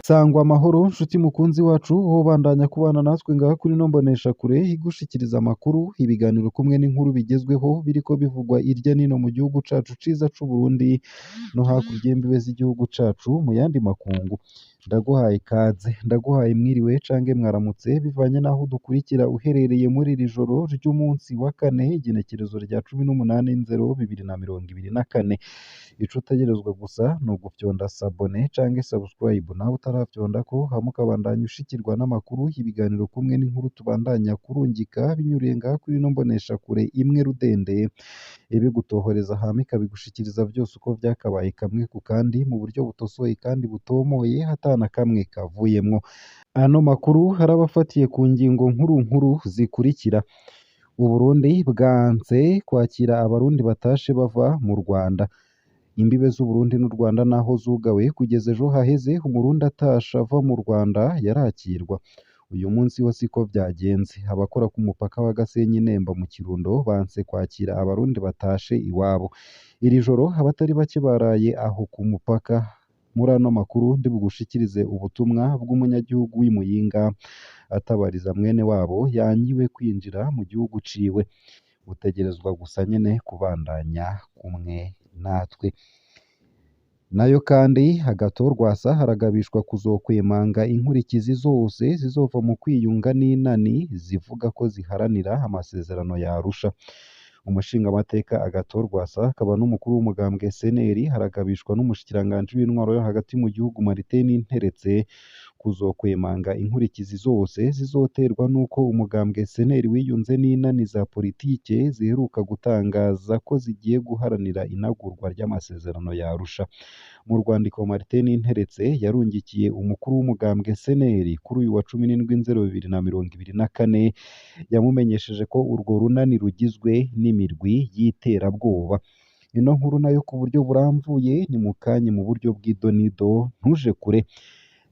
Sangwa amahoro nshuti mukunzi wacu, wowe ubandanya kubana natwe ngaha kuri ino mboneshakure igushikiriza amakuru, ibiganiro kumwe n'inkuru bigezweho biriko bivugwa irya nino mu gihugu cacu ciza c'u Burundi no hakurya y'imbibe z'igihugu cacu mu yandi makungu. Ndaguhaye ikaze, ndaguhaye mwiriwe cange mwaramutse bivanye n'aho udukurikira uherereye muri iri joro ry'umunsi wa kane, igenekerezo rya 18/0/2024. Ico utegerezwa gusa ni ugufyonda s'abonner canke subscribe, nawe utarafyondako, hama ukabandanya ushikirwa n'amakuru, ibiganiro kumwe n'inkuru tubandanya kurungika binyuriye ngaha kuri ino mboneshakure imwe rudende ibigutohoreza, hama ikabigushikiriza vyose uko vyakabaye kamwe ku kandi, mu buryo butosoye kandi butomoye, ata na kamwe kavuyemwo. Ano makuru harabafatiye ku ngingo nkuru nkuru zikurikira: Uburundi bwanse kwakira abarundi batashe bava mu Rwanda. Imbibe z'Uburundi n'u Rwanda naho zugawe kugeza ejo haheze, umurundi atashe ava mu Rwanda yarakirwa. Uyu munsi ho siko vyagenze. Abakora ku mupaka wa Gasenyi Nemba mu Kirundo banse kwakira abarundi batashe iwabo. Iri joro abatari bake baraye aho ku mupaka. Muri ano makuru ndibugushikirize ubutumwa bw'umunyagihugu w'i Muyinga atabariza mwene wabo yankiwe kwinjira mu gihugu ciwe. Utegerezwa gusa nyene kubandanya kumwe natwe. Nayo kandi Agathon Rwasa haragabishwa kuzokwemanga inkurikizi zose zizova mu kwiyunga n'inani zivuga ko ziharanira amasezerano ya Arusha. Umushingamateka Agathon Rwasa akaba n'umukuru w'umugambwe CNL haragabishwa n'umushikiranganji w'intwaro yo hagati mu gihugu Martin Nteretse kuzokwemanga inkurikizi zose zizoterwa n'uko umugambwe CNL wiyunze n'inani za politike ziheruka gutangaza ko zigiye guharanira inagurwa ry'amasezerano ya Arusha. Mu rwandiko Martin Nteretse yarungikiye umukuru w'umugambwe CNL kuri uyu wa 17/0/2024, yamumenyesheje ko urwo runani rugizwe n'imirwi y'iterabwoba. Ino nkuru nayo ku buryo burambuye ni mu kanya mu buryo bw'idonido, ntuje kure.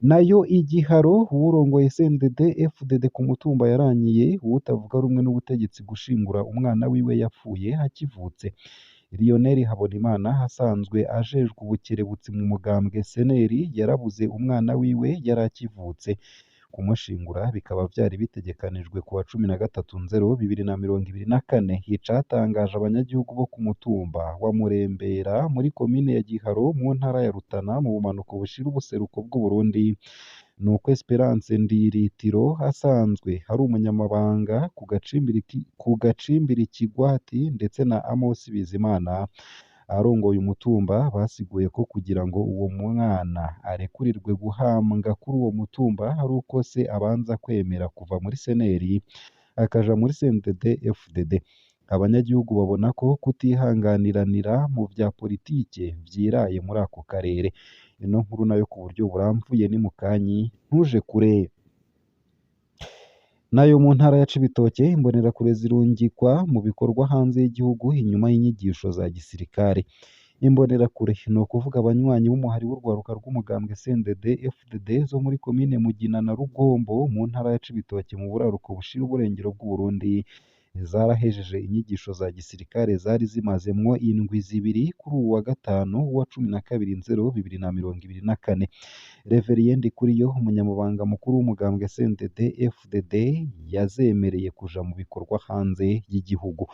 Nayo igiharo uwurongoye CNDD FDD ku mutumba yarankiye uwutavuga rumwe n'ubutegetsi gushingura umwana wiwe yapfuye akivutse. Lionel Habonimana asanzwe ajejwe ubukerebutsi mu mugambwe CNL yarabuze umwana wiwe yari akivutse. Kumushingura bikaba vyari bitegekanijwe kuwa 13/0/2024. Icatangaje abanyagihugu bo ku mutumba wa Murembera muri komine ya Giharo mu ntara ya Rutana mu bumanuko bushira ubuseruko bw'Uburundi nuko Esperance Ndiritiro asanzwe ari umunyamabanga ku gacimbiri Kigwati ndetse na Amos Bizimana arongoye umutumba basiguye ko kugira ngo uwo mwana arekurirwe guhambwa kuri uwo mutumba ari uko se abanza kwemera kuva muri CNL akaja muri CNDD FDD. Abanyagihugu babona ko kutihanganiranira mu vya politike vyiraye muri ako karere. Ino nkuru nayo ku buryo burambuye ni mu kanyi, ntuje kure. Nayo mu ntara ya Cibitoke imbonerakure zirungikwa mu bikorwa hanze y'igihugu inyuma y'inyigisho za gisirikare. Imbonerakure ni ukuvuga abanywanyi b'umuhari w'urwaruka rw'umugambwe CNDD FDD zo muri komine Mugina na Rugombo mu ntara ya Cibitoke mu buraruko bushira uburengero bw'Uburundi, zarahejeje inyigisho za gisirikare zari zimazemwo indwi zibiri kuri uwu wa gatanu wa 12/0/2024. Reverien Ndikuriyo umunyamabanga mukuru w'umugambwe CNDD FDD yazemereye kuja mu bikorwa hanze y'igihugu.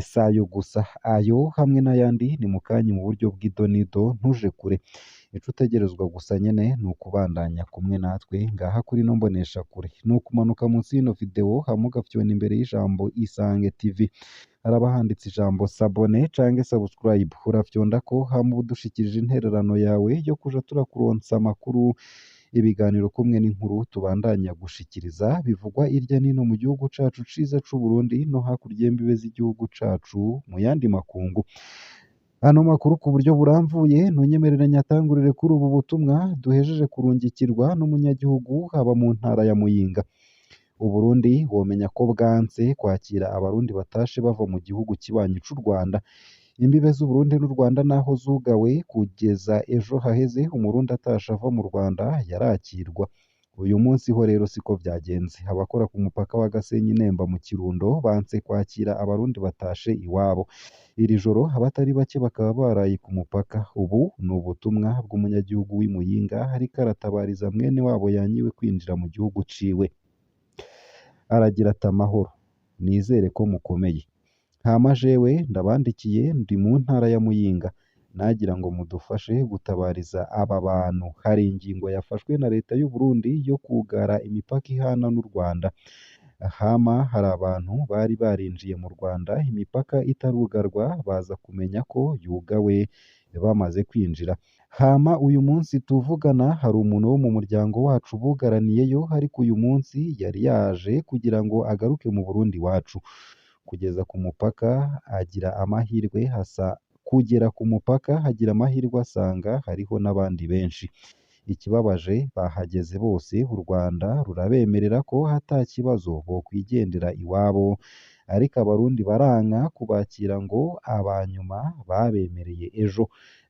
Sayo gusa, ayo hamwe n'ayandi ni mu kanya mu buryo bw'idonido, ntuje kure. Ico utegerezwa gusa nyene ni ukubandanya kumwe natwe ngaha kuri ino mboneshakure, ni ukumanuka munsi y'ino video hama ugafyona imbere y'ijambo Isange TV, haraba handitse ijambo s'abonner canke subscribe, urafyondako hama uba udushikirije intererano yawe yo kuja turakuronsa amakuru, ibiganiro kumwe n'inkuru tubandanya gushikiriza bivugwa irya nino mu gihugu cacu ciza c'Uburundi no hakurya y'imbibe z'igihugu cacu mu yandi makungu. Ano makuru ku buryo burambuye ntunyemerere nyatangurire kuri ubu butumwa duhejeje kurungikirwa n'umunyagihugu aba mu ntara ya Muyinga. Uburundi womenya ko bwanse kwakira abarundi batashe bava mu gihugu kibanyi c'u Rwanda. Imbibe z'Uburundi n'u Rwanda naho zugawe kugeza ejo haheze, umurundi atashe ava mu Rwanda yarakirwa. Uyu munsi ho rero siko vyagenze. Abakora ku mupaka wa Gasenyi Nemba mu Kirundo banse kwakira abarundi batashe iwabo. Iri joro abatari bake bakaba baraye ku mupaka. Ubu ni ubutumwa bw'umunyagihugu w'i Muyinga ariko aratabariza mwene wabo yanyiwe kwinjira mu gihugu ciwe. Aragira ati: "Amahoro, nizere ko mukomeye. Hama jewe ndabandikiye ndi mu ntara ya Muyinga. Nagira ngo mudufashe gutabariza aba bantu. Hari ingingo yafashwe na leta y'u Burundi yo kugara imipaka ihana n'u Rwanda. Hama hari abantu bari barinjiye mu Rwanda imipaka itarugarwa baza kumenya ko yugawe bamaze kwinjira. Hama uyu munsi tuvugana hari umuntu wo mu muryango wacu bugaraniyeyo, ariko uyu munsi yari yaje kugira ngo agaruke mu Burundi iwacu. Kugeza ku mupaka agira amahirwe hasa kugera ku mupaka agira amahirwe asanga hariho n'abandi benshi. Ikibabaje bahageze bose u Rwanda rurabemerera ko ata kibazo bokwigendera iwabo, ariko abarundi baranka kubakira ngo abanyuma babemereye ejo.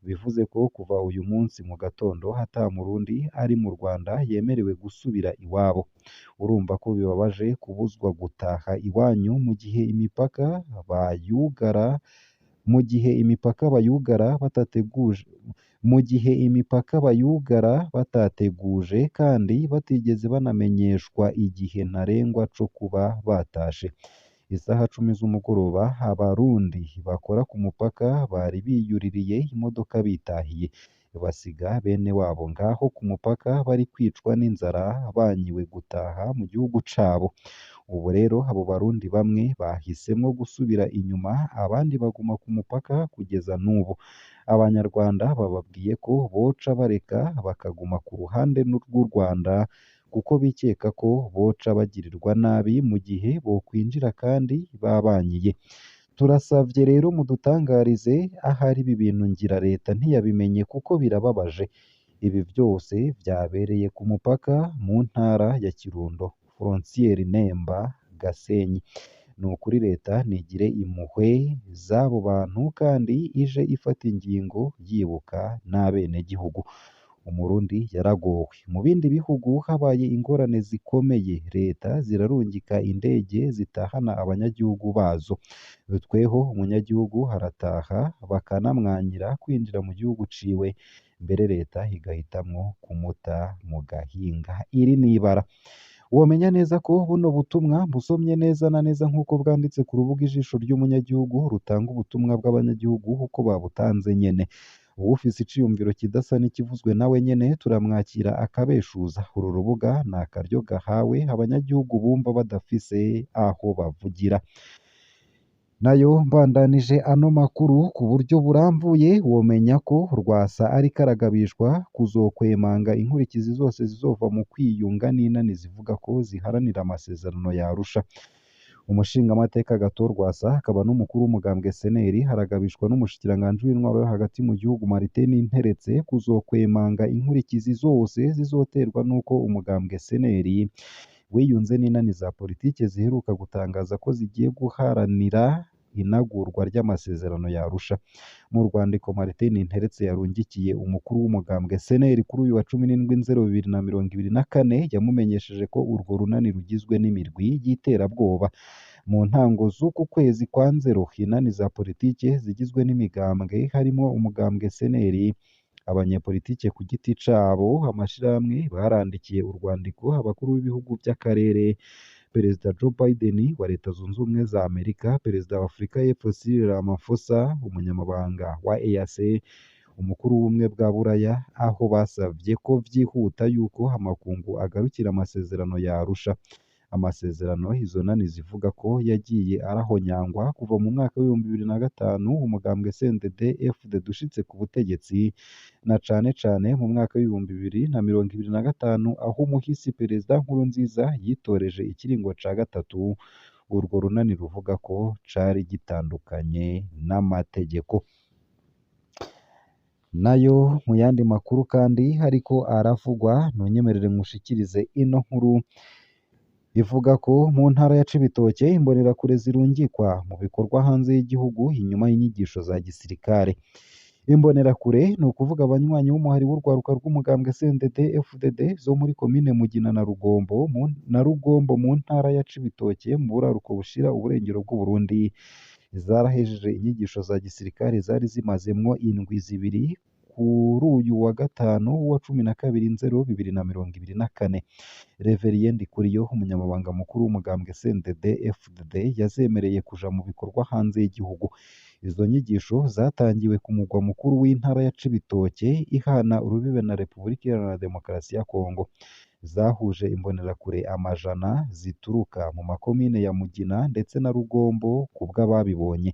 Bivuze ko kuva uyu munsi mu gatondo ata murundi ari mu Rwanda yemerewe gusubira iwabo. Urumva ko bibabaje kubuzwa gutaha iwanyu mu gihe imipaka bayugara mu gihe imipaka bayugara batateguje mu gihe imipaka bayugara batateguje kandi batigeze banamenyeshwa igihe ntarengwa co kuba batashe. Isaha 10 z'umugoroba abarundi bakora ku mupaka bari biyuririye imodoka bitahiye, basiga bene wabo ngaho ku mupaka bari kwicwa n'inzara banyiwe gutaha mu gihugu cabo. Ubu rero abo barundi bamwe bahisemwo gusubira inyuma abandi baguma ku mupaka kugeza n'ubu. Abanyarwanda bababwiye ko boca bareka bakaguma ku ruhande rw'u Rwanda kuko bikeka ko boca bagirirwa nabi mu gihe bokwinjira kandi babanyiye. Turasavye rero mudutangarize ahari ibi bintu ngira leta ntiyabimenye kuko birababaje. Ibi vyose vyabereye ku mupaka mu ntara ya Kirundo, frontiere Nemba, Gasenyi. Ni ukuri leta nigire impuhwe z'abo bantu kandi ije ifata ingingo yibuka n'abenegihugu. Umurundi yaragowe. Mu bindi bihugu habaye ingorane zikomeye, leta zirarungika indege zitahana abanyagihugu bazo. Tweho umunyagihugu arataha bakanamwanyira kwinjira mu gihugu ciwe, mbere leta igahitamwo kumuta mu gahinga. Iri n'ibara. Womenya neza ko buno butumwa busomye neza na neza nk'uko bwanditse ku rubuga Ijisho ry'Umunyagihugu rutanga ubutumwa bw'abanyagihugu uko babutanze nyene. Uwufise iciyumviro kidasa n'ikivuzwe nawe nyene turamwakira akabeshuza. Uru rubuga ni akaryo gahawe abanyagihugu bumva badafise aho bavugira. Nayo mbandanije ano makuru ku buryo burambuye, womenya ko Rwasa ariko aragabishwa kuzokwemanga inkurikizi zose zizova mu kwiyunga n'inani zivuga ko ziharanira amasezerano ya Arusha. Umushingamateka Agathon Rwasa akaba n'umukuru w'umugambwe SNL aragabishwa n'umushikiranganji w'intwaro yo hagati mu gihugu Martin Nteretse kuzokwemanga inkurikizi zose zizoterwa n'uko umugambwe SNL wiyunze n'inani za politike ziheruka gutangaza ko zigiye guharanira inagurwa ry'amasezerano ya Arusha. Mu rwandiko Martin Nteretse yarungikiye umukuru w'umugambwe SNL kuri uyu wa 17 Nzero 2024 yamumenyesheje ko urwo runani rugizwe n'imirwi y'iterabwoba. Mu ntango z'uku kwezi kwa Nzero inani za politike zigizwe n'imigambwe harimo umugambwe SNL, abanyepolitike ku giti cabo, amashirahamwe barandikiye urwandiko abakuru b'ibihugu by'akarere, Perezida Joe Biden wa Leta Zunze Ubumwe za Amerika, Perezida wa Afurika y'Epfo Cyril Ramaphosa, umunyamabanga wa EAC, umukuru w'ubumwe bwa Buraya, aho basavye ko vyihuta yuko amakungu agarukira amasezerano ya Arusha. Amasezerano izo nani zivuga ko yagiye arahonyangwa kuva mu mwaka w'2005 umugambwe CNDD FDD ushitse ku butegetsi, na cane cane mu mwaka w'2025 aho umuhisi Perezida Nkurunziza yitoreje ikiringo ca gatatu, urwo runani ruvuga ko cari gitandukanye n'amategeko. Nayo mu yandi makuru kandi ariko aravugwa, ntunyemerere nkushikirize ino nkuru ivuga ko mu ntara ya Cibitoke imbonerakure zirungikwa mu bikorwa hanze y'igihugu inyuma y'inyigisho za gisirikare. Imbonerakure ni ukuvuga abanywanyi b'umuhari w'urwaruka rw'umugambwe CNDD FDD zo muri komine Mugina na Rugombo mu ntara ya Cibitoke mu buraruko bushira uburengero bw'Uburundi, zarahejeje inyigisho za gisirikare zari zimazemwo indwi zibiri kuri uyu wa gatanu wa 12 Nzero 2024. Reverien Ndikuriyo, umunyamabanga mukuru w'umugambwe CNDD FDD, yazemereye kuja mu bikorwa hanze y'igihugu. Izo nyigisho zatangiwe ku mugwa mukuru w'intara ya Cibitoke ihana urubibe na Repubulika Iharanira Demokarasi ya Kongo. Zahuje imbonerakure amajana zituruka mu makomine ya Mugina ndetse na Rugombo kubw'ababibonye.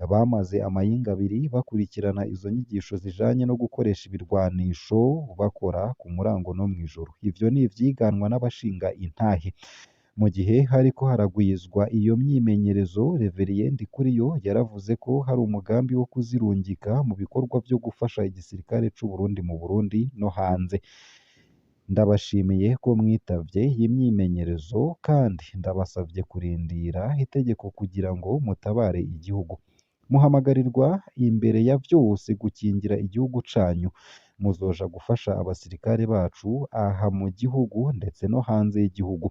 Bamaze amayinga abiri bakurikirana izo nyigisho zijanye no gukoresha ibirwanisho bakora ku murango no mw'ijoro. Ivyo ni ivyiganwa n'abashinga intahe. Mu gihe hariko haragwizwa iyo myimenyerezo, Reverien Ndikuriyo yaravuze ko hari umugambi wo kuzirungika mu bikorwa vyo gufasha igisirikare c'Uburundi mu Burundi no hanze. Ndabashimiye ko mwitavye iyi myimenyerezo kandi ndabasavye kurindira itegeko kugira ngo mutabare igihugu. Muhamagarirwa imbere ya vyose gukingira igihugu canyu. Muzoja gufasha abasirikare bacu aha mu gihugu ndetse no hanze y'igihugu.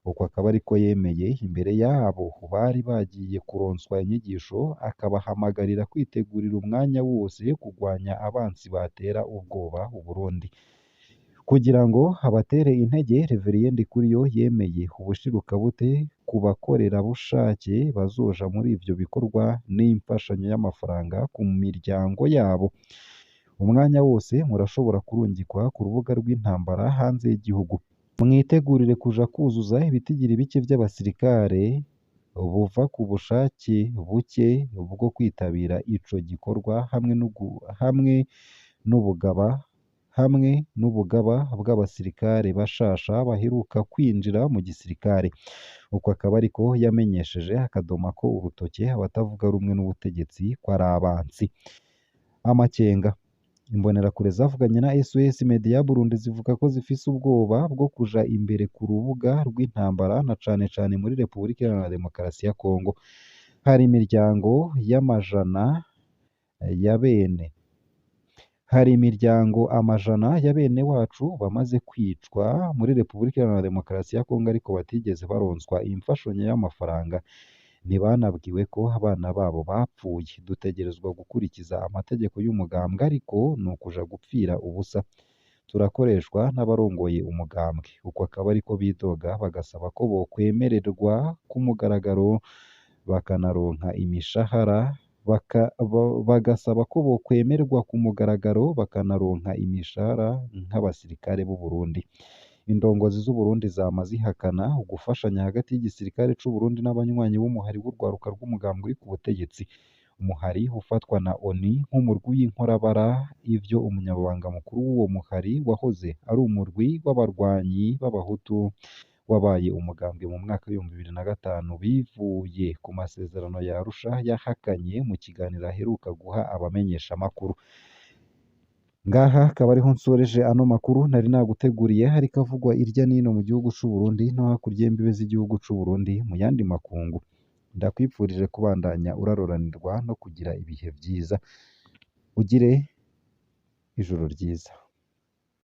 Uko akaba ariko yemeye imbere yabo bari bagiye kuronswa inyigisho, akabahamagarira kwitegurira umwanya wose kugwanya abansi batera ubwoba Uburundi. Kugira ngo abatere intege, Reverien Ndikuriyo yemeye ubushirukabute ku bakorerabushake bazoja muri ivyo bikorwa n'imfashanyo y'amafaranga ku miryango yabo. Umwanya wose murashobora kurungikwa ku rubuga rw'intambara hanze y'igihugu. Mwitegurire kuja kuzuza ibitigiri bike vy'abasirikare buva ku bushake buke bwo kwitabira ico gikorwa hamwe n'ubugaba hamwe n'ubugaba bw'abasirikare bashasha baheruka kwinjira mu gisirikare. Uko akaba ariko yamenyesheje, akadomako urutoke abatavuga rumwe n'ubutegetsi ko ari abansi. Amakenga. Imbonerakure zavuganye na SOS Media Burundi zivuga ko zifise ubwoba bwo kuja imbere ku rubuga rw'intambara na cane cane muri Repubulika Iharanira Demokarasi ya Kongo. Hari imiryango y'amajana ya bene hari imiryango amajana ya bene wacu bamaze kwicwa muri Repubulika Iharanira Demokarasi ya Kongo ariko batigeze baronswa imfashanyo y'amafaranga. Ntibanabwiwe ko abana babo bapfuye. Dutegerezwa gukurikiza amategeko y'umugambwe ariko ni ukuja gupfira ubusa. Turakoreshwa n'abarongoye umugambwe. Uko akaba ariko bidoga bagasaba ko bokwemererwa ku mugaragaro bakanaronka imishahara bagasaba ko bokwemerwa ku mugaragaro bakanaronka imishahara nk'abasirikare b'u Burundi. Indongozi z'u Burundi zama zihakana ugufashanya hagati y'igisirikare c'u Burundi n'abanywanyi b'umuhari w'urwaruka rw'umugambwe uri ku butegetsi. Umuhari ufatwa na ONU nk'umurwi w'inkorabara, ivyo umunyamabanga mukuru w'uwo muhari wahoze ari umurwi w'abarwanyi b'abahutu wabaye umugambwe mu mwaka w'2005 bivuye ku masezerano ya Arusha yahakanye mu kiganiro aheruka guha abamenyeshamakuru. Ngaha akaba ariho nsoreje ano makuru nari naguteguriye, hariko avugwa irya nino mu gihugu c'u Burundi no hakurya y'imbibe z'igihugu c'u Burundi mu yandi makungu. Ndakwipfurije kubandanya uraroranirwa no kugira ibihe vyiza. Ugire ijoro ryiza.